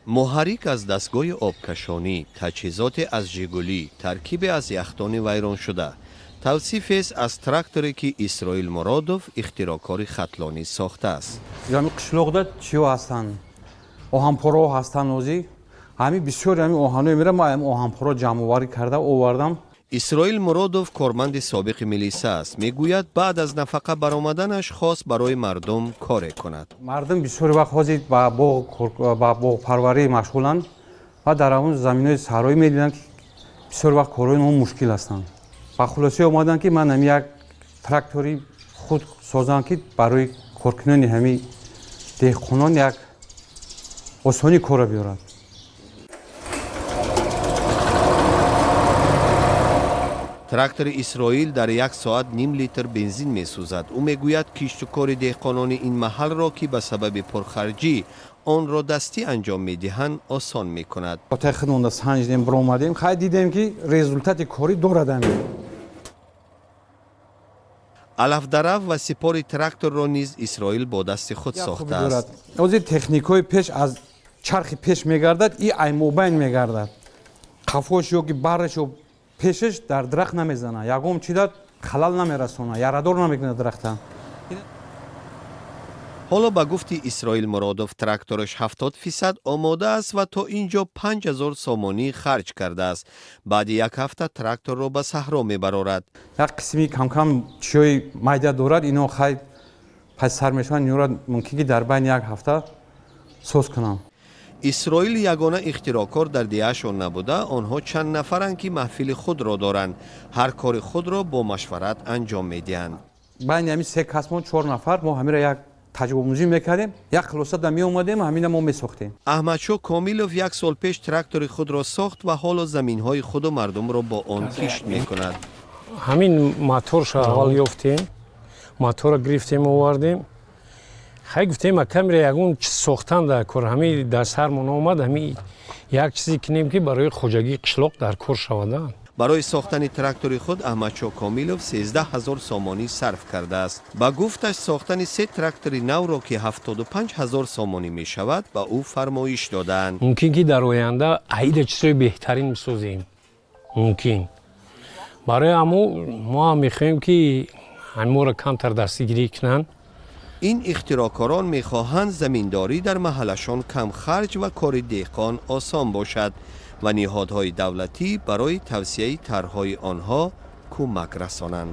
Муҳаррик аз дастгоҳи обкашонӣ, таҷҳизоте аз «Жигулӣ», таркибе аз яхдони вайроншуда. Тавсифест аз тракторе, ки Исроил Муродов, ихтироъкори хатлонӣ, сохтааст. Ҳами қишлоқда чиё ҳастанд, оҳанпораҳо ҳастанд. Ҳозир ҳами бисёри ҳами оҳанҳое мера, ма ҳами оҳанпоро ҷамъоварӣ карда овардам. Исроил Муродов корманди собиқи милиса аст. Мегӯяд, баъд аз нафақа баромаданаш хост барои мардум коре кунад. Мардум бисёри вақт ҳозир ба боғпарварӣ машғуланд ва дар ҳамон заминҳои саҳроӣ медиданд, ки бисёр вақт корҳои онҳо мушкил ҳастанд. Ба хулосае омаданд, ки ман ҳами як трактори худ созам, ки барои коркунони ҳами деҳқонон як осонӣ корро биёрад. Трактори Исроил дар як соат ним литр бензин месӯзад. Ӯ мегӯяд, кишту кори деҳқонони ин маҳалро, ки ба сабаби пурхарҷӣ онро дастӣ анҷом медиҳанд, осон мекунад. Отаи худмонда санҷидем, биромадем, хай, дидем, ки результати корӣ дорад ҳами. Алафдарав ва сипори тракторро низ Исроил бо дасти худ сохтааст. Ҳозир техникҳои пеш аз чархи пеш мегардад, и аймобайн мегардад. Қафош ё ки бараш ё пешаш дар дарахт намезанад, ягон чида халал намерасонад, ярадор намекунад дарахта. Ҳоло, ба гуфти Исроил Муродов, трактораш 70% омода аст ва то ин ҷо 5000 сомонӣ харҷ кардааст. Баъди як ҳафта тракторро ба саҳро мебарорад. Як қисми камкам чиёи майда дорад. Ино хай пас сар мешаванд. Инора мумкин ки дар байни як ҳафта соз кунам. Исроил ягона ихтироъкор дар деҳаашон набуда, онҳо чанд нафаранд, ки маҳфили худро доранд, ҳар кори худро бо машварат анҷом медиҳанд. Байни ҳамин се кас, мо чор нафар, мо ҳамира як таҷрибаомӯзӣ мекардем, як хулоса да меомадем, ҳамина мо месохтем. Аҳмадшоҳ Комилов як сол пеш трактори худро сохт ва ҳоло заминҳои худу мардумро бо он кишт мекунад. Ҳамин моторша аввал ёфтем, мотора гирифтем, овардем. Хай, гуфтем, акамира ягон чиз сохтан дар кор. Ҳами дар сармон омад, ҳами як чизе кинем, ки барои хоҷагии қишлоқ дар кор шавада. Барои сохтани трактори худ Аҳмадшоҳ Комилов 13 ҳазор сомонӣ сарф кардааст. Ба гуфташ, сохтани се трактори навро, ки 75 ҳазор сомонӣ мешавад, ба ӯ фармоиш додаанд. Мумкин ки дар оянда аида чизҳои беҳтарин бисозем, мумкин. Барои ҳамо мо ҳам мехоҳем, ки ҳаморо камтар дастгирӣ кунанд. Ин ихтироъкорон мехоҳанд заминдорӣ дар маҳаллашон камхарҷ ва кори деҳқон осон бошад ва ниҳодҳои давлатӣ барои тавсеаи тарҳҳои онҳо кӯмак расонанд.